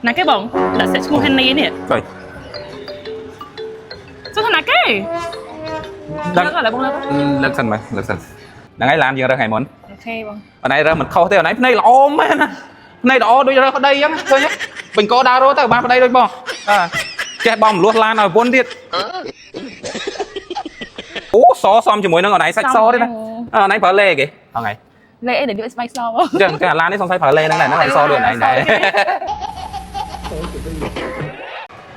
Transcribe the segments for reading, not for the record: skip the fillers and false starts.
ណាគេបងដាក់សាច់ឈ្មោះហានីនេះ ចុយ សួរថាណាគេ ដឹង លើកឥឡូវបងលើក លើកសិនមើលលើកសិនហ្នឹងហើយឡានយើងរើសថ្ងៃមុន OK បង អនឯងរើសមិនខុសទេអនឯងភ្នែកល្អមែនណាភ្នែកល្អដូចរើសប្តីអញ្ចឹងឃើញទេពេញកដើររត់ទៅបានប្តីដូចបងអើចេះបងមលួសឡានឲ្យប្រពន្ធទៀតអូសសំជាមួយនឹងអនឯងសាច់សទេណាអនឯងប្រើលេគេហ្នឹងហើយ លេអីដែលយកស្បែកសបង អញ្ចឹងតែឡាននេះសង្ស័យប្រើលេហ្នឹងដែរហ្នឹងឯងសដូចអនឯងដែរ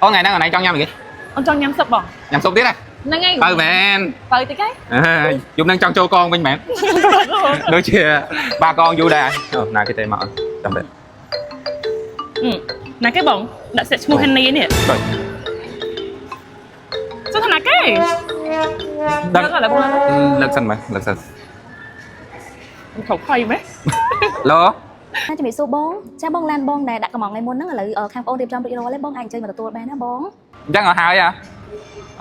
អូថ្ងៃហ្នឹងអនឯងចង់ញ៉ាំអីគេ អូនចង់ញ៉ាំស៊ុបបង ញ៉ាំស៊ុបទៀតហ៎ ហ្នឹងហើយ បើមែន បើតិចហី អើយយប់ហ្នឹងចង់ចូលកងវិញមែន ដូចជាបាកងយូរដែរអូណាគេទេមកអត់ចាំទៅ ណាគេបងដាក់សាច់ឈ្មោះហានីនេះ ចុយ សួរថាណាគេ ដឹង លើកឥឡូវបងលើក លើកសិនមើលលើកសិន ខុសខុយមែន ឡូ ជំរាបសួរបងចាបងឡានបងដែលដាក់កំងថ្ងៃមុនហ្នឹងឥឡូវខាងបងរៀបចំរួចរាល់ហើយបងអាចអញ្ជើញមកទទួលបានណាបង អញ្ចឹងឲ្យហើយហ៎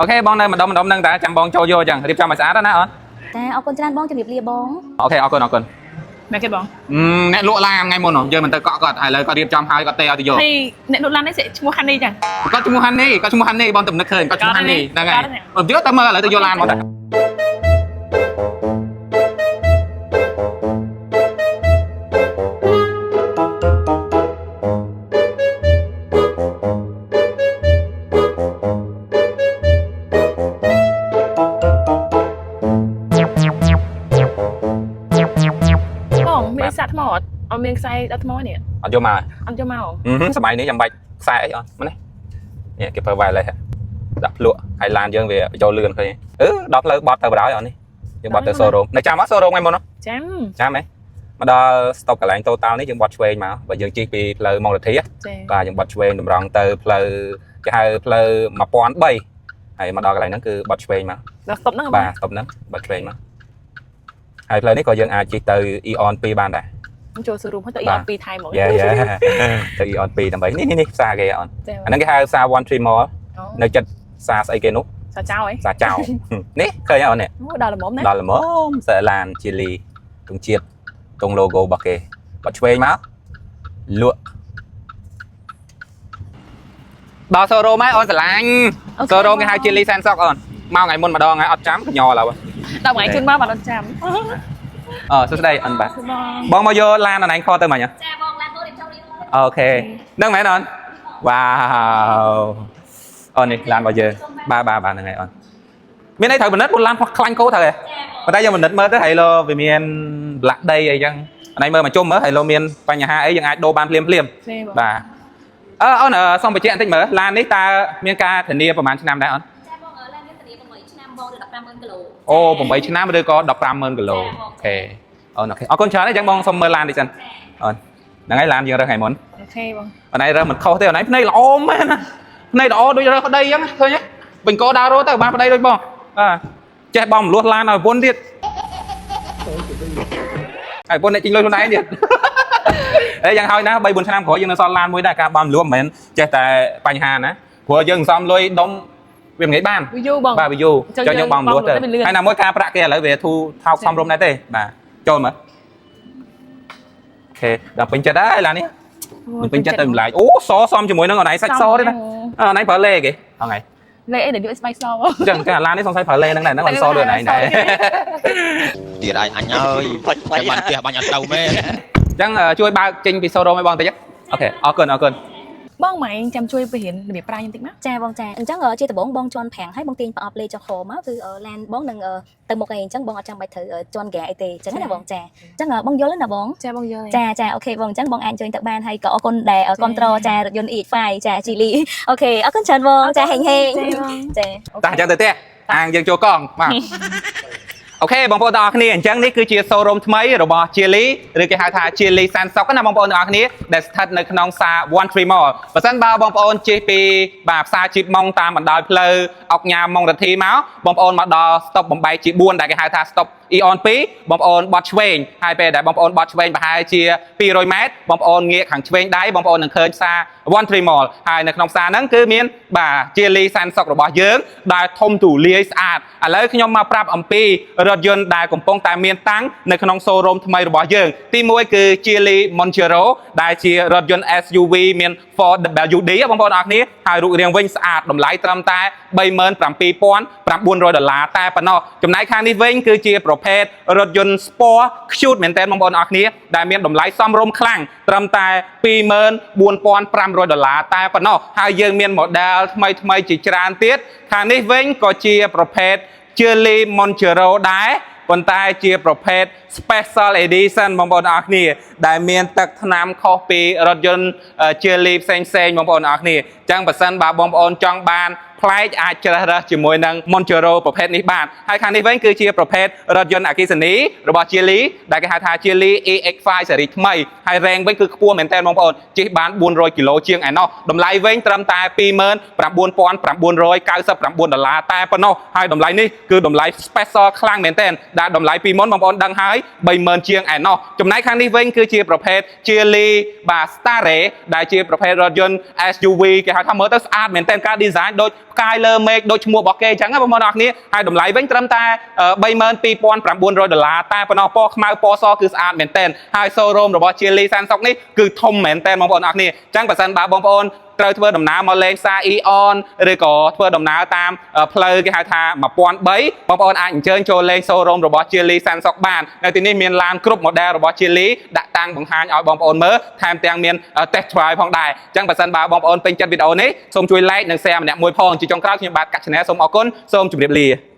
OK បងនៅម្ដុំម្ដុំហ្នឹងតាចាំបងចូលយកអញ្ចឹងរៀបចំឲ្យស្អាតណាអូន ចាអរគុណច្រើនបងជំរាបលាបង OK អរគុណអរគុណ ណាគេបង អ្នកលក់ឡានថ្ងៃមុនយើងមិនទៅកក់គាត់ឥឡូវគាត់រៀបចំហើយគាត់ទេឲ្យទៅយក ហើយអ្នកលក់ឡាននេះឈ្មោះហានីចឹង គាត់ឈ្មោះហានីគាត់ឈ្មោះហានីបងទំនឹកឃើញគាត់ឈ្មោះហានីហ្នឹងហើយបើយកទៅមើលឥឡូវទៅយកឡានមកតា បងមានសាក់ថ្មអត់អត់មានខ្សែដល់ថ្មនេះ អត់យកមក អត់យកមក សម័យនេះចាំបាច់ខ្សែអីអត់មកនេះនេះគេប្រើ wireless ដាក់ភ្លក់ហើយឡានយើងវាបញ្ចូលលឿនឃើញអឺដល់ផ្លូវបត់ទៅបណ្ដោយអត់នេះយើងបត់ទៅ showroom នៅចាំអត់ showroom ថ្ងៃមុន ចាំ ចាំហ៎មកដល់ stop កន្លែង total នេះយើងបត់ឆ្វេងមកបើយើងជិះពីផ្លូវម៉ុងរទ្ធី ចា បាទយើងបត់ឆ្វេងតម្រង់ទៅផ្លូវគេហៅផ្លូវ1003ហើយមកដល់កន្លែងហ្នឹងគឺបត់ឆ្វេងមក ដល់ស្តុបហ្នឹង បាទ stop ហ្នឹងបត់ឆ្វេងមកហើយផ្លូវនេះក៏យើងអាចជិះទៅ Eon 2បានដែរ ចូលសរុបទៅ EON 2ថៃហ្មង យ៉ាយ៉ាទៅ Eon 2ដើម្បីនេះនេះផ្សារគេអន ចា អាហ្នឹងគេហៅផ្សារ One Tree Mall នៅចិត្តផ្សារស្អីគេនោះ សាចៅអី ផ្សារចៅនេះឃើញអត់នេះ អូដល់ល្មមណា ដល់ល្មមសែឡានជាលីទងជាតិទង logo របស់គេបាត់ឆ្វេងមកលក់ដល់ showroom ហើយអូនស្រឡាញ់ showroom គេហៅជាលីសែនសុកអូនមកថ្ងៃមុនម្ដងហើយអត់ចាំកញឡើយ ដល់ថ្ងៃជូនមកបាទអត់ចាំ អឺសួស្តីអូនបាទ បង បងមកយកឡានអនឯងខទៅមិញហ៎ ចាបងឡានបងរៀបចំរួចរាល់ OK ហ្នឹងមែនអូនវ៉ាវអូននេះឡានរបស់យើងបាទបាទបាទហ្នឹងហើយអូនមានអីត្រូវពិនិត្យព្រោះឡានខ្លាញ់គោត្រូវហ៎ប៉ុន្តែយើងពិនិត្យមើលទៅហើយលោវាមានប្លាក់ដីអីចឹងអនឯងមើលមកជុំមើលហើយលោមានបញ្ហាអីយើងអាចដូរបានភ្លាមភ្លាម ទេបង បាទអឺអូនសូមបញ្ជាក់បន្តិចមើលឡាននេះតើមានការធានាប្រហែលឆ្នាំដែរអូន ចាបងឡានមានធានា8ឆ្នាំបងឬ150,000គីឡូ អូ8ឆ្នាំឬក៏150,000គីឡូ OK អូន OK អរគុណច្រើនអញ្ចឹងបងសូមមើលឡានតិចសិនអូនហ្នឹងហើយឡានយើងរើសថ្ងៃមុន OK បង អនឯងរើសមិនខុសទេអនឯងភ្នែកល្អមែនណាភ្នែកល្អដូចរើសប្តីអញ្ចឹងឃើញទេពេញកដើររត់ទៅបានប្តីដូចបងបាទចេះបងមលួសឡានឲ្យប្រពន្ធទៀតហើយប្រពន្ធអ្នកចេញលុយខ្លួនឯងទៀតអេយ៉ាងហើយណា3 4ឆ្នាំក្រោយយើងនៅសល់ឡានមួយដែរការបងមលួសមិនមែនចេះតែបញ្ហាណាព្រោះយើងសំលុយដុំវាមិនងាយបាន វាយូរបង បាទវាយូរ ចឹង ចង់យើងបងមលួសទៅ យើងបងមលួសទៅវាលឿន ហើយណាមួយការប្រាក់គេឥឡូវវាធូរថោកសមរម្យដែរទេបាទចូលមើល OK ដល់ពេញចិត្តហើយឡាននេះ មិនពេញចិត្តទៅម្លាយអូសសំជាមួយនឹងអនឯងសាច់សទេណាអនឯងប្រើលេគេហ្នឹងហើយ លេអីដែលយកស្បែកសបង អញ្ចឹងតែឡាននេះសង្ស័យប្រើលេហ្នឹងដែរហ្នឹងអនសដូចអនឯងដែរ ទៀតឲ្យអញហើយតែបានផ្ទះបាញ់អត់ទៅមែន អញ្ចឹងជួយបើកចេញពី showroom ឲ្យបងតិច OK អរគុណអរគុណ បងម៉ែចាំជួយបរៀនរបៀបប្រើខ្ញុំតិចមក ចាបងចាអញ្ចឹងជាដំបូងបងជន់ប្រាំងហើយបងទាញប្រអប់លេចុះក្រោមមកគឺឡានបងនឹងទៅមុខឯងអញ្ចឹងបងអត់ចាំបាច់ត្រូវជន់ហ្គាអីទេអញ្ចឹងណាបងចាអញ្ចឹងបងយល់ណាបង ចាបងយល់ ចាចា OK បងអញ្ចឹងបងអាចអញ្ជើញទៅបានហើយក៏អរគុណដែលគ្រប់គ្រងចារថយន្ត EX5 ចាជីលី OK អរគុណច្រើនបងចាហេងហេងចា តាអញ្ចឹងទៅផ្ទះអាងយើងចូលកង់បាទ OK បងប្អូនទាំងអស់គ្នាអញ្ចឹងនេះគឺជា showroom ថ្មីរបស់ Geely ឬគេហៅថា Geely Sansok ណាបងប្អូនទាំងអស់គ្នាដែលស្ថិតនៅក្នុងផ្សារ One Tree Mall បើសិនបើបងប្អូនជិះពីបាទផ្សារជីបម៉ុងតាមបណ្ដោយផ្លូវអុកញ៉ាម៉ុងរទ្ធីមកបងប្អូនមកដល់ stop បំបែកជា4ដែលគេហៅថា stop AEON 2បងប្អូនបត់ឆ្វេងហើយពេលដែលបងប្អូនបត់ឆ្វេងប្រហែលជា200ម៉ែត្របងប្អូនងាកខាងឆ្វេងដៃបងប្អូននឹងឃើញផ្សារ One Tree Mall ហើយនៅក្នុងផ្សារហ្នឹងគឺមានបាទជាលីសែនសុករបស់យើងដែលធំទូលាយស្អាតឥឡូវខ្ញុំមកប្រាប់អំពីរថយន្តដែលកំពុងតែមានតាំងនៅក្នុង showroom ថ្មីរបស់យើងទី1គឺ Geely Monjaro ដែលជារថយន្ត SUV មាន 4WD បងប្អូនអរគ្នាហើយរូបរាងវិញស្អាតតម្លៃត្រឹមតែ37,900ដុល្លារតែប៉ុណ្ណោះចំណែកខាងនេះវិញគឺជាប្រភេទរថយន្ត Sport cute មែនតើបងប្អូនអរគ្នាដែលមានតម្លៃសមរម្យខ្លាំងត្រឹមតែ24,500ដុល្លារតែប៉ុណ្ណោះហើយយើងមាន model ថ្មីថ្មីជាច្រើនទៀតខាងនេះវិញក៏ជាប្រភេទ Geely Monjaro ដែរប៉ុន្តែជាប្រភេទ Special Edition បងប្អូនអរគ្នាដែលមានទឹកថ្នាំខុសពីរថយន្ត Geely ផ្សេងផ្សេងៗបងប្អូនអរគ្នាអញ្ចឹងបើសិនបើបងប្អូនចង់បានប្លែកអាចជ្រើសរើសជាមួយនឹង Monjaro ប្រភេទនេះបានហើយខាងនេះវិញគឺជាប្រភេទរថយន្តអគ្គិសនីរបស់ Geely ដែលគេហៅថា Geely EX5 ស៊េរីថ្មីហើយរែងវិញគឺខ្ពស់មែនទែនបងប្អូនជិះបាន400គីឡូជាងឯណោះតម្លៃវិញត្រឹមតែ29,999ដុល្លារតែប៉ុណ្ណោះហើយតម្លៃនេះគឺតម្លៃ special ខ្លាំងមែនទែនដែលតម្លៃពីមុនបងប្អូនដឹងហើយ30,000ជាងឯណោះចំណែកខាងនេះវិញគឺជាប្រភេទ Geely បាទ Starray ដែលជាប្រភេទរថយន្ត SUV គេហៅថាមើលទៅស្អាតមែនទែនការ design ដូចផ្កាយលើមេឃដូចឈ្មោះរបស់គេអញ្ចឹងណាបងប្អូនអរគ្នាហើយតម្លៃវិញត្រឹមតែ32,900ដុល្លារតែប៉ុណ្ណោះពណ៌ខ្មៅពណ៌សគឺស្អាតមែនទែនហើយ showroom របស់ Geely សែនសុកនេះគឺធំមែនទែនបងប្អូនអរគ្នាអញ្ចឹងបើសិនបើបងប្អូនត្រូវធ្វើដំណើរមកលេងផ្សារ AEON ឬក៏ធ្វើដំណើរតាមផ្លូវគេហៅថា1003បងប្អូនអាចអញ្ជើញចូលលេង showroom របស់ Geely សែនសុកបាននៅទីនេះមានឡានគ្រប់ model របស់ Geely ដាក់តាំងបង្ហាញឲ្យបងប្អូនមើលថែមទាំងមាន test drive ផងដែរអញ្ចឹងបើសិនបើបងប្អូនពេញចិត្តវីដេអូនេះសូមជួយ like និង share ម្នាក់មួយផងជាចុងក្រោយខ្ញុំបាទកាក់ Channel សូមអរគុណសូមជម្រាបលា។